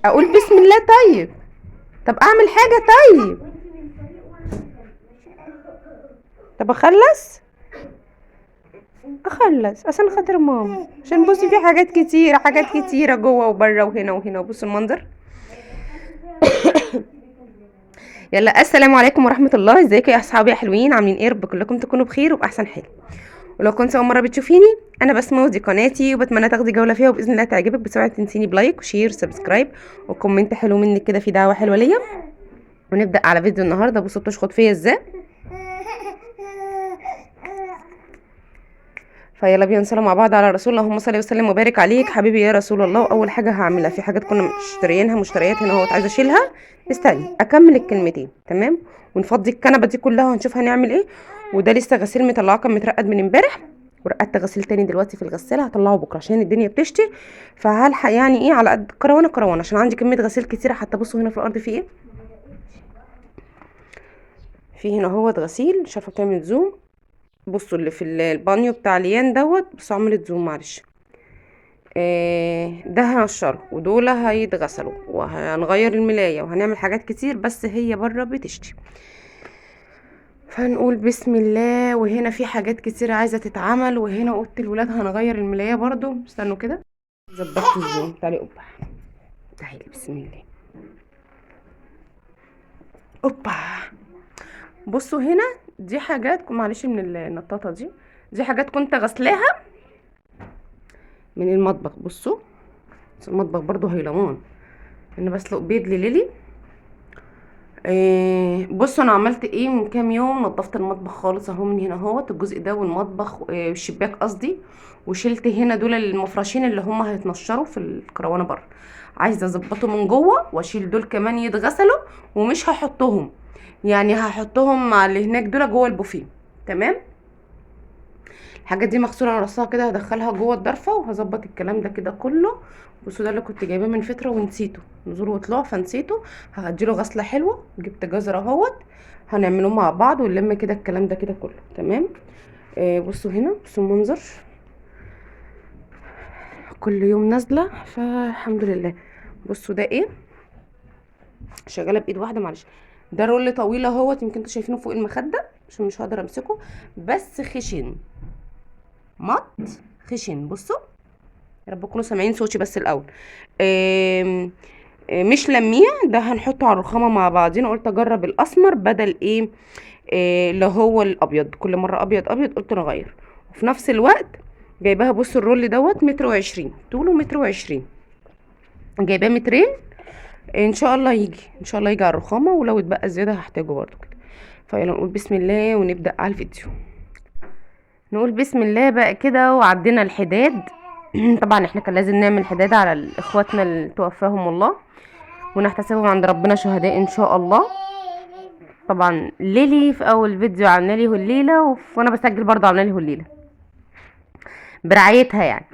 اقول بسم الله. طيب طب اعمل حاجة. طيب طب اخلص اخلص عشان خاطر ماما، عشان بصي في حاجات كتيرة، حاجات كتيرة جوه وبره وهنا وهنا. وبصوا المنظر. يلا السلام عليكم ورحمة الله. ازيكم يا اصحابي يا حلوين؟ عاملين ايه؟ رب كلكم تكونوا بخير وباحسن حال. ولو كنت اول مرة بتشوفيني، انا بسمه ودي قناتي، وبتمنى تاخدي جولة فيها وباذن الله تعجبك. بس اوعي تنسيني ب like و share و subscribe و comment حلو منك كده، في دعوه حلوة ليا. ونبدا على فيديو النهارده. بصوا بتشخط فيا ازاي. فيلا بينا نصلي مع بعض على رسول الله. اللهم صل وسلم وبارك عليك حبيبي يا رسول الله. واول حاجة هعملها، في حاجات كنا مشتريينها مشتريات هنا اهوت، عايزه اشيلها. استني اكمل الكلمتين تمام، ونفضي الكنبة دي كلها وهنشوف هنعمل ايه. وده لسه غسيل مطلعاه، كان مترقد من امبارح، ورقدت غسيل تاني دلوقتي في الغسالة، هطلعه بكره عشان الدنيا بتشتي. فهلحق يعني ايه على قد كروانه كروانه، عشان عندي كمية غسيل كتيرة. حتى بصوا هنا في الارض في ايه، في هنا اهوت غسيل، مش عارفه بتعمل zoom. بصوا اللي في البانيو بتاع ليان دوت، بصوا عملت zoom معلش. ده هنشره ودول هيتغسلوا وهنغير الملايه وهنعمل حاجات كتير، بس هي بره بتشتي. فنقول بسم الله. وهنا في حاجات كتير عايزه تتعمل، وهنا اوضة الولاد هنغير الملايه برضو. استنوا كده ظبطت ال zoom. تعالي اوبا، تعالي بسم الله. اوبا بصوا هنا دي حاجات، معلش من النطاطه دي، دي حاجات كنت غسلاها من المطبخ. بصوا المطبخ برضو هيلمان، انا بسلق بيض لليلي. بصوا انا عملت ايه من كام يوم، نظفت المطبخ خالص اهو من هنا اهوت الجزء ده، والمطبخ الشباك قصدي، وشلت هنا دول المفرشين اللي هم هيتنشروا في الكروانه بره. عايزه اظبطه من جوه واشيل دول كمان يتغسلوا، ومش هحطهم يعني هحطهم مع اللي هناك دول جوه البوفيه تمام. الحاجات دي مغسوله على راسها كده، هدخلها جوه الضرفه وهظبط الكلام ده كده كله. بصوا ده اللي كنت جايباه من فترة ونسيته، نزول وطلوع فنسيته، هديله غسله حلوة. جبت جزر اهوت هنعمله مع بعض ونلم كده الكلام ده كده كله تمام. بصوا هنا، بصوا المنظر، كل يوم نازله فالحمد لله. بصوا ده ايه، شغالة بايد واحدة معلش. ده رول طويل اهوت، يمكن انتوا شايفينه فوق المخدة عشان مش هقدر امسكه، بس خشن مط خشن. بصوا يا رب تكونوا سامعين صوتي بس الاول. آم آم مش لميع، ده هنحطه على الرخامه مع بعضينا. قلت اجرب الاسمر بدل ايه، اللي هو الابيض، كل مرة ابيض ابيض، قلت نغير. وفي نفس الوقت جايباها. بصوا الرول دوت 1.20 متر، طوله 1.20 متر، جايباه مترين. ان شاء الله يجي، ان شاء الله يجي على الرخامه، ولو اتبقى زيادة هحتاجه برضو كده. فيلا نقول بسم الله ونبدا على الفيديو. نقول بسم الله بقى كده. وعدينا الحداد. طبعا احنا كان لازم نعمل حداد على اخواتنا اللي توفاهم الله، ونحتسبهم عند ربنا شهداء ان شاء الله. طبعا ليلي في اول فيديو عامله لي هليله، وانا بسجل برضو عامله لي هليله برعايتها يعني.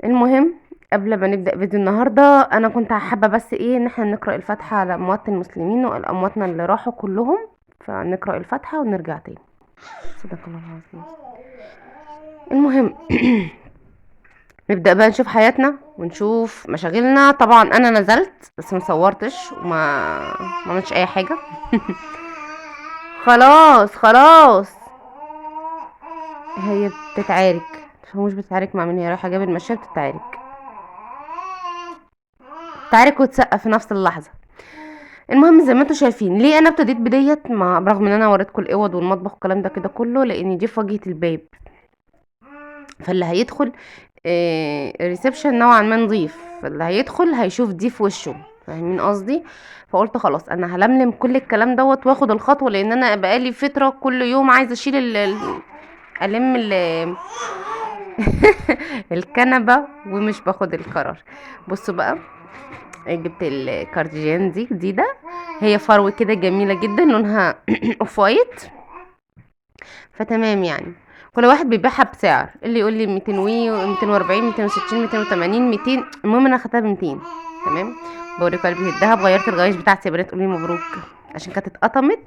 المهم قبل ما نبدا فيديو النهارده، انا كنت حابة بس ايه، ان احنا نقرا الفاتحة على اموات المسلمين والامواتنا اللي راحوا كلهم، فنقرا الفاتحة ونرجع تاني. صدق الله العظيم. المهم نبدا بقى نشوف حياتنا ونشوف مشاغلنا. طبعا انا نزلت بس ما صورتش وما ما عملتش اي حاجة. خلاص خلاص هي بتتعارك، مش بتتعارك مع مين، هي رايحة جاب المشاية بتتعارك، تعارك وتسقف في نفس اللحظة. المهم زي ما انتم شايفين ليه انا ابتديت بديت، مع برغم ان انا وريتكم الاوض والمطبخ والكلام ده كده كله، لان دي في واجهه الباب، فاللي هيدخل reception نوعا ما نظيف، فاللي هيدخل هيشوف دي في وشه، فاهمين قصدي؟ فقلت خلاص انا هلملم كل الكلام دوت واخد الخطوة، لان انا بقالي فترة كل يوم عايزه اشيل الم الكنبة ومش باخد القرار. بصوا بقى جبت الكارديجان دي جديدة، هي فرو كده جميلة جدا، لونها off white، فتمام يعني. كل واحد بيبيعها بسعر، اللي يقول لي 200 وي 240 260 280 200، المهم انا خدتها ب 200 تمام. بوريكم قلبي الدهب، غيرت الغوايش بتاعتي يا بنات، قولي مبروك عشان كانت اتقطمت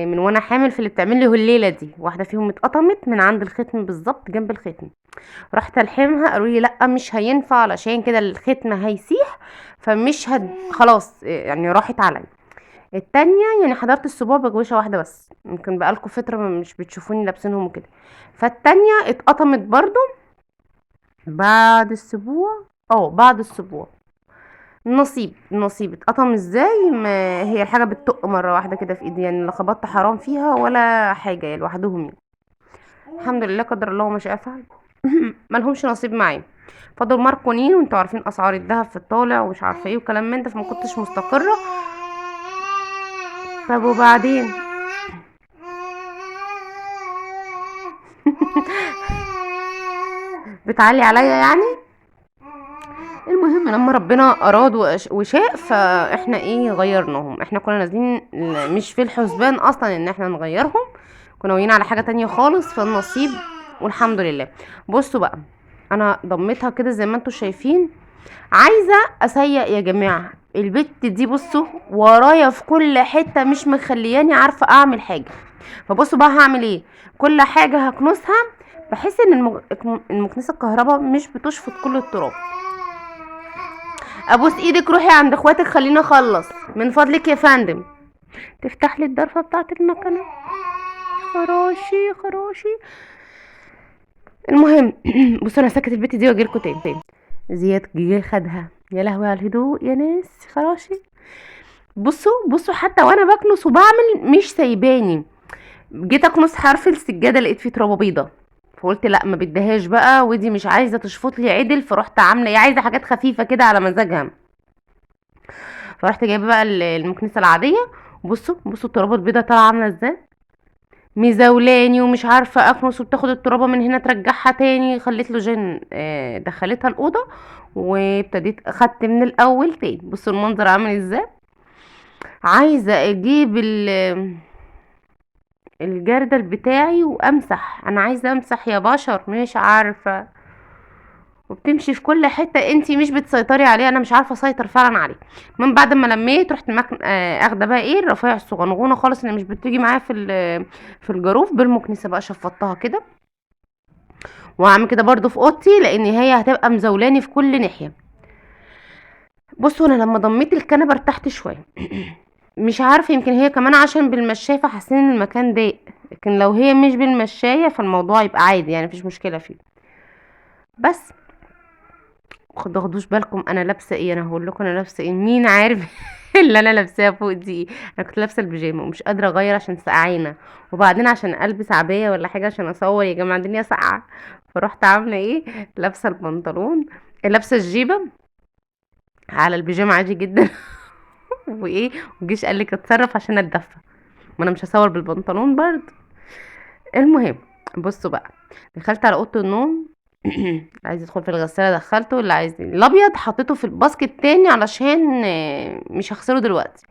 من وانا حامل. في اللي بتعمل لي الليلة دي واحدة فيهم اتقطمت من عند الختم بالظبط جنب الختم، رحت الحمها قالوا لي لا مش هينفع علشان كده الختم هيسيح. فمش خلاص يعني راحت عليا. التانية يعني حضرت السبوع بغويشه واحدة بس، يمكن بقالكم فترة مش بتشوفوني لابسينهم وكده. فالتانية اتقطمت برضو بعد السبوع، بعد السبوع. نصيب اتقطم ازاي؟ ما هي الحاجة بتطق مرة واحدة كده في ايدي، يعني لا خبطت حرام فيها ولا حاجة، يعني لوحدهم يعني. الحمد لله قدر الله ما شاء فعل. مالهمش نصيب معايا، فضل ماركونين، وانتوا عارفين اسعار الذهب في الطالع ومش عارفه ايه وكلام من ده، فما كنتش مستقره. طب وبعدين بتعلي عليا يعني. المهم لما ربنا اراد وشاء فاحنا ايه غيرناهم. احنا كنا نازلين مش في الحسبان اصلا ان احنا نغيرهم، كنا ناويين على حاجة تانية خالص، فالنصيب والحمد لله. بصوا بقى انا ضميتها كده زي ما انتوا شايفين. عايزه اسيق يا جماعة البت دي، بصوا ورايا في كل حتة، مش مخلياني عارفه اعمل حاجة. فبصوا بقى هعمل ايه، كل حاجة هكنسها بحيث ان المكنسة الكهرباء مش بتشفط كل التراب. ابوس ايدك روحي عند اخواتك خلينا اخلص من فضلك يا فندم. تفتح لي الضرفه بتاعت المكنه، خراشي خراشي. المهم بصوا انا سكت البت دي واجيلكوا تاني. زياد جه خدها، يا لهوي على الهدوء يا ناس، خراشي. بصوا حتى وانا بكنس وبعمل مش سايباني. جيت اكنس حرف السجادة لقيت فيه ترابه بيضة، فقلت لا ما بديهاش بقى، ودي مش عايزه تشفط لي عدل، فرحت عامله ايه، عايزه حاجات خفيفة كده على مزاجها، فرحت جايبه بقى المكنسة العادية. بصوا الترابه البيضة طالعه عامله ازاي، مزولاني ومش عارفه اكنس، وبتاخد الترابه من هنا ترجعها تاني. خليت له جن، دخلتها الاوضة وابتديت اخدت من الاول تاني. بصوا المنظر عامل ازاي. عايزه اجيب الجردل بتاعي وامسح، انا عايزه امسح يا بشر مش عارفه. وبتمشي في كل حتة انتي مش بتسيطري عليها، انا مش عارفه اسيطر فعلا عليه. المهم بعد ما لميت رحت اخده بقى ايه الرفايع الصغنغونه خالص اللي مش بتيجي معايا في الجاروف، بالمكنسه بقى شفطتها كده، وهعمل كده برضو في اوضتي لان هي هتبقى مزولاني في كل ناحية. بصوا انا لما ضميت الكنبة ارتحت شوية، مش عارفه يمكن هي كمان عشان بالمشايه فحاسين ان المكان ضيق، لكن لو هي مش بالمشايه فالموضوع يبقى عادي يعني مفيش مشكلة فيه. بس خدوش بالكم انا لابسه ايه، انا هقول لكم انا لابسه ايه، مين عارف اللي انا لابساها فوق دي ايه. انا كنت لابسه البيجامه ومش قادرة اغير عشان سقعانه، وبعدين عشان البس عباية ولا حاجة عشان اصور يا جماعة الدنيا ساقعه، فرحت عامله ايه، لابسه البنطلون، لابسه الجيبه على البيجامه عادي جدا. وايه، والجيش قال لك اتصرف عشان اتدفى، ما انا مش هصور بالبنطلون برضه. المهم بصوا بقى دخلت على اوضة النوم، عايز يدخل في الغسالة دخلته، اللي عايز الابيض حطيته في الباسكت تاني علشان مش هغسله دلوقتي.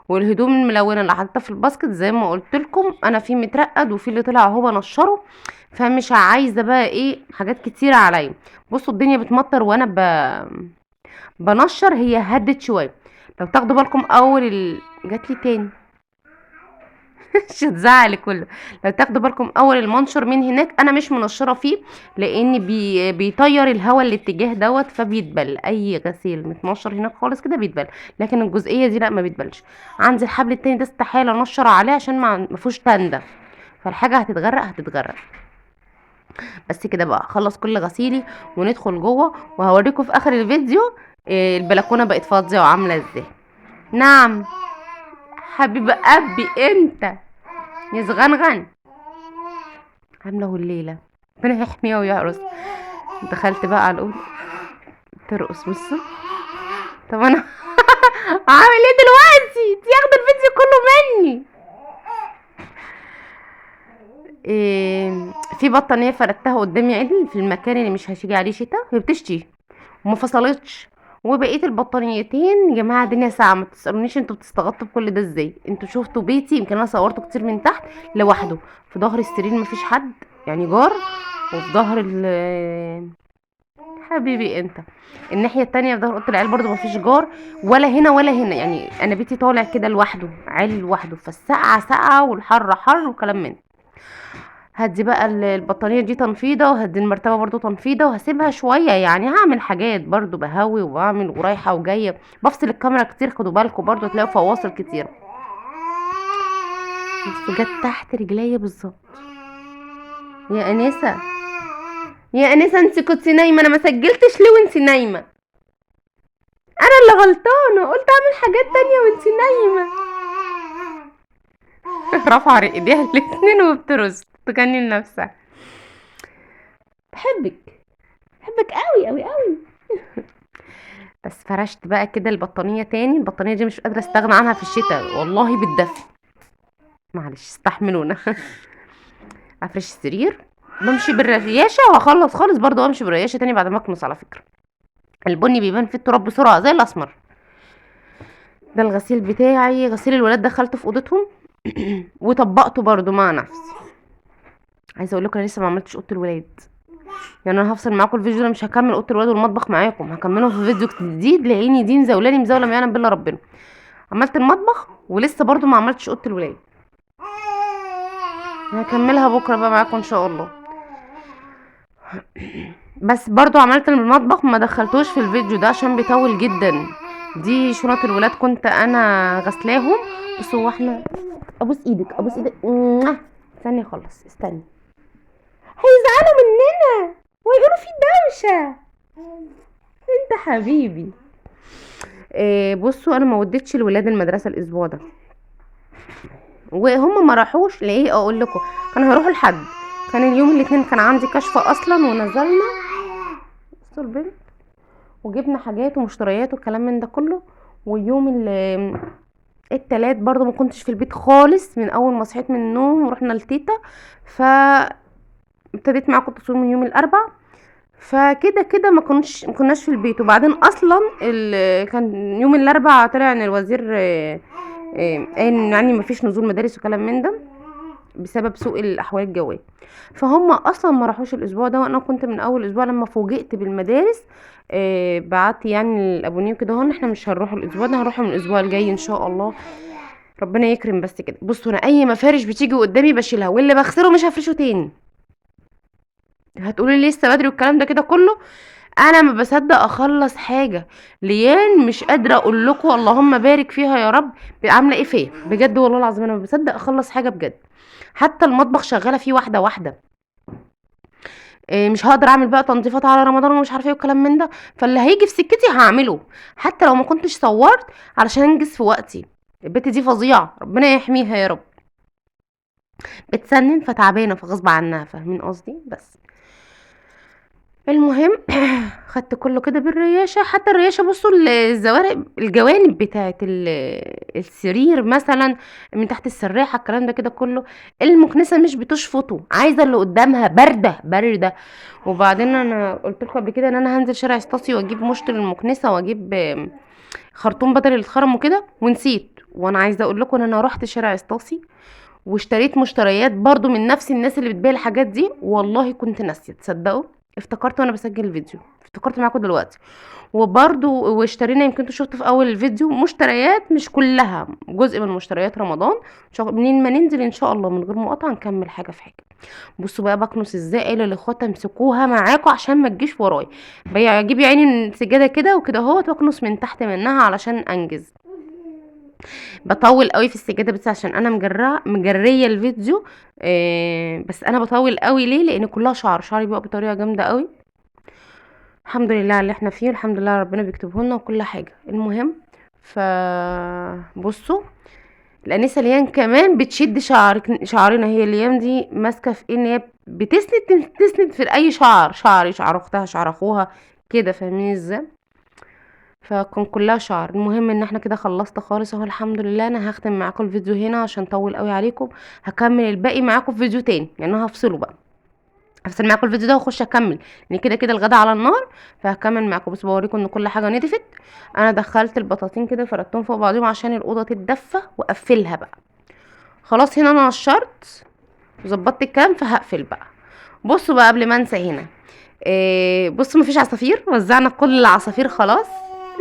والهدوم الملونة اللي حطيتها في الباسكت زي ما قلت لكم انا في مترقد وفي اللي طلع اهو بنشره، فمش عايزه بقى ايه حاجات كتيرة عليا. بصوا الدنيا بتمطر وانا بنشر، هي هدت شوية لو تاخدوا بالكم. اول جات لي تاني مش هتزعل كله. لو تاخدوا بالكم اول المنشر من هناك انا مش منشرة فيه لان بيطير الهواء الاتجاه دوت فبيتبل، اي غسيل متنشر هناك خالص كده بيتبل، لكن الجزئية دي لا ما بيتبلش. عندي الحبل التاني ده استحالة انشر عليه عشان ما فيهوش تندة، فالحاجه هتتغرق هتتغرق. بس كده بقى اخلص كل غسيلي وندخل جوه، وهوريكم في اخر الفيديو، البلكونه بقت فاضية وعامله ازاي. نعم حبيب ابي انت يا زغنغن، عامله الليلة ربنا يحميها ويحرس. دخلت بقى على الاوضة ترقص. بصوا طب انا عامل ايه دلوقتي؟ انتي ياخده الفيديو كله مني. في بطانيه فردتها قدامي عدل في المكان اللي مش هتيجي عليه شتا، هي بتشتي وما فصلتش. وبقية البطانيتين يا جماعة الدنيا ساقعه، ما تسالونيش انتوا بتستغطوا بكل ده ازاي. انتوا شفتوا بيتي يمكن انا صورته كتير من تحت لوحده، في ظهر السرير مفيش حد يعني جار، وفي ظهر حبيبي انت الناحية التانية في ظهر اوضة العيال برضو مفيش جار، ولا هنا ولا هنا، يعني انا بيتي طالع كده لوحده عالي لوحده، فالسقعه ساقعه والحر حر وكلام من ده. هدي بقى البطانيه دي تنفيضه، وهدي المرتبة برضو تنفيضه، وهسيبها شوية يعني. هعمل حاجات برضو، بهوي وبعمل ورايحه وجاية، بفصل الكاميرا كتير، خدوا بالكم برضو تلاقوا فواصل كتير. بصوا جت تحت رجليا بالظبط. يا انسه يا انسه، انت كنت نايمة، انا ما سجلتش ليه وانت نايمة؟ انا اللي غلطانة، قلت اعمل حاجات تانية وانت نايمة. رفع ايديها الاتنين وبترص تغني لنفسها. بحبك بحبك قوي قوي قوي. بس فرشت بقى كده البطانيه تاني. البطانيه دي مش قادرة استغنى عنها في الشتاء والله، بالدفء، معلش استحملونا. افرش السرير، بمشي بالرياشه وهخلص خالص برضو، وامشي بالرياشه تاني بعد ما اكنس. على فكرة البني بيبان في التراب بسرعة زي الاسمر. ده الغسيل بتاعي، غسيل الولاد دخلته في اوضتهم وطبقته برضو مع نفسي. عايزه اقول لكم انا لسه ما عملتش اوضة الولاد، يعني انا هفصل معاكم الفيديو ده، مش هكمل اوضة الولاد والمطبخ معاكم، هكملهم في فيديو جديد، لعيني دي مزولاني مزوله ما يعلم بالله ربنا. عملت المطبخ ولسه برضو ما عملتش اوضة الولاد، هكملها بكره بقى معاكم ان شاء الله. بس برضو عملت المطبخ ما دخلتوش في الفيديو ده عشان بيطول جدا. دي شنط الولاد كنت انا غسلاهم. بصوا هو احنا ابوس ايدك ابوس ايدك، استني اخلص، استني، هيزعلوا مننا ويقولوا في دوشه. انت حبيبي. بصوا انا ما وديتش الولاد المدرسة الاسبوع ده، وهم ما راحوش ليه؟ اقول لكم كانوا هيروحوا لحد، كان اليوم الاثنين كان عندي كشف اصلا، ونزلنا بصوا البنت وجبنا حاجات ومشتريات والكلام من ده كله. ويوم التلات برضو ما كنتش في البيت خالص، من اول ما صحيت من النوم ورحنا لتيتا، ف ابتديت معاكم التصوير من يوم الاربع، فكده كده ما كناش في البيت. وبعدين اصلا كان يوم الاربع طلع ان الوزير قال يعني ما فيش نزول مدارس وكلام من ده بسبب سوء الاحوال الجوية، فهم اصلا ما راحوش الاسبوع ده. وانا كنت من اول اسبوع لما فوجئت بالمدارس بعت يعني الابونيه كده هون احنا مش هنروح الاسبوع ده، هنروح من الاسبوع الجاي ان شاء الله، ربنا يكرم. بس كده بصوا انا اي مفارش بتيجي قدامي بشيلها، واللي بغسله مش هفرشه تاني. هتقولي لي لسه بدري والكلام ده كده كله، انا ما بصدق اخلص حاجة. ليان مش قادرة اقول لكم اللهم بارك فيها يا رب، عامله ايه فيا بجد والله العظيم. انا ما بصدق اخلص حاجة بجد، حتى المطبخ شغالة فيه واحدة واحدة. مش هقدر اعمل بقى تنظيفات على رمضان ومش عارفه ايه والكلام من ده، فاللي هيجي في سكتي هعمله حتى لو ما كنتش صورت علشان انجز في وقتي. البت دي فظيعة، ربنا يحميها يا رب، بتسنن فتعبانه فغصب عنها، فاهمين قصدي؟ بس المهم خدت كله كده بالرياشه، حتى الرياشه بصوا الزوارق الجوانب بتاعه السرير مثلا من تحت السراحه الكلام ده كده كله، المكنسة مش بتشفطه، عايزه اللي قدامها باردة باردة. وبعدين انا قلت لكم قبل كده ان انا هنزل شارع اسطاسي واجيب مشط للمكنسه واجيب خرطوم بدل الخرم وكده، ونسيت. وانا عايزه اقول لكم ان انا رحت شارع اسطاسي واشتريت مشتريات برضو من نفس الناس اللي بتبيع الحاجات دي، والله كنت ناسيه، تصدقوا افتكرت وانا بسجل الفيديو، افتكرت معاكم دلوقتي. وبرضو واشترينا، يمكن انتوا شفتوا في اول الفيديو، مشتريات مش كلها، جزء من مشتريات رمضان. منين ما ننزل ان شاء الله من غير مقاطعه نكمل حاجة في حاجة. بصوا بقى بكنس ازاي، قايله لاخواتي امسكوها معاكم عشان ما تجيش ورايا، بجيب يا عيني سجادة كده وكده اهوت واكنس من تحت منها علشان انجز. بطول قوي في السجادة بس عشان انا مجريه الفيديو، بس انا بطول قوي ليه؟ لان كلها شعر، شعري بيقع بطريقة جامدة قوي. الحمد لله على اللي احنا فيه، والحمد لله ربنا بيكتبه لنا وكل حاجة. المهم فبصوا الانسة ليان كمان بتشد شعرنا، هي ليان دي ماسكه في ان هي بتسند في اي شعر، شعري شعر اختها شعر اخوها كده، فاهمين ازاي؟ فكان كلها شعر. المهم ان احنا كده خلصت خالص اهو الحمد لله. انا هختم معاكم الفيديو هنا عشان طول قوي عليكم، هكمل الباقي معاكم في فيديو تاني، يعني انا هفصله بقى، هفصل معاكم الفيديو ده واخش اكمل، لان كده كده الغدا على النار، فهكمل معاكم. بس بوريكم ان كل حاجة نضفت. انا دخلت البطاطين كده فردتهم فوق بعضهم عشان الاوضة تتدفى واقفلها بقى خلاص. هنا انا قشرت وظبطت الكلام، فهقفل بقى. بصوا بقى قبل ما انسى هنا، بصوا مفيش عصافير، وزعنا كل العصافير خلاص.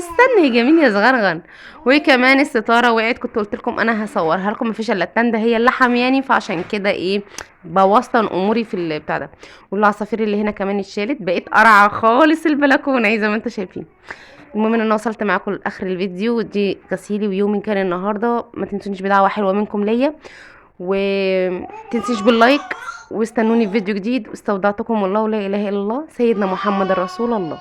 استنى يا جميل يا صغرغن. وكمان الستارة وقعت، كنت قلت لكم انا هصورها لكم، مفيش الا التندة هي اللحم يعني، فعشان كده ايه بوظت اموري في البتاع ده. والعصافير اللي هنا كمان اتشالت، بقيت قرعه خالص البلكونه زي ما انتم شايفين. المهم ان انا وصلت معاكم لاخر الفيديو، ودي غسيلي ويومي كان النهارده. ما تنسونيش بدعوة حلوة منكم ليا، وتنسيش بال like، واستنوني في فيديو جديد. واستودعتكم الله، ولا اله الا الله، سيدنا محمد رسول الله.